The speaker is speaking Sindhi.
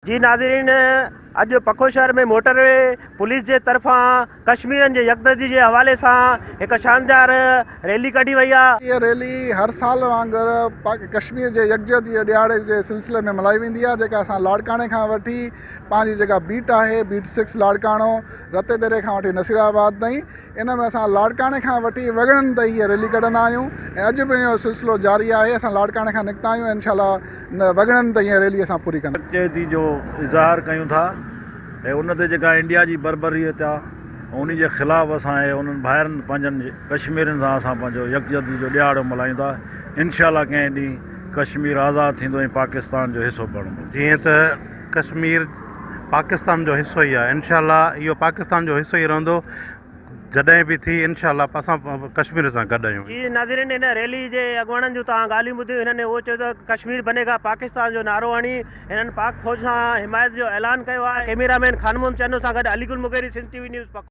جي ناظرين اڄ پکو شهر ۾ موٽر وي پوليس جي طرفان ڪشميرين جي يڪدردي جي حوالي سان هڪ شاندار ريلي ڪڍي وئي آهي. هيء ريلي هر سال وانگر ڪشمير جي يڪجهتي جي ڏهاڙي جي سلسلي ۾ ملهائي ويندي آهي جيڪا اسان لاڙڪاڻي کان وٺي پنهنجي جيڪا بيٽ آهي بيٽ سڪس لاڙڪاڻو رتي ديري کان وٺي نصير آباد تائين ان ۾ اسان لاڙڪاڻي کان وٺي وڳڻن تائين هيء ريلي ڪڍندا آهيون ۽ اڄ به ان جو سلسلو جاري آهي. اسان لاڙڪاڻي کان نڪتا آهيون ۽ انشاء الله وڳڻن تائين هيء ريلي اسان پوري ڪنداسين. يڪجهتي جو اظهار ڪيون ٿا ۽ ان تي جيڪا انڊيا جي بربريت آ انهي جي خلاف اسان اهي انهن ڀائرن پنهنجن ڪشميرين سان اسان پنهنجو يڪجهتي جو ڏهاڙو ملهايون ٿا انشاء الله ڪنهن ڏينهن ڪشمير آزاد ٿيندو ۽ پاڪستان جو حصو بڻبو. جيئن ته ڪشمير پاڪستان جو حصو ئي آهي انشاء الله اهو پاڪستان جو حصو ئي رهندو جڏهن به ٿي انشاء الله اسان ڪشمير سان گڏ آهيون. جي ناظرين هن ريلي جي اڳواڻن جون توهان ڳالهيون ٻڌيون هنن اهو چيو ته ڪشمير بني گا پاڪستان جو نعرو هڻي هنن پاڪ فوج سان حمايت جو اعلان ڪيو آهي ڪئميرا مين خان محمد چنو سان گڏ Ali Gul Mugheri Sindh T V news Pakkar.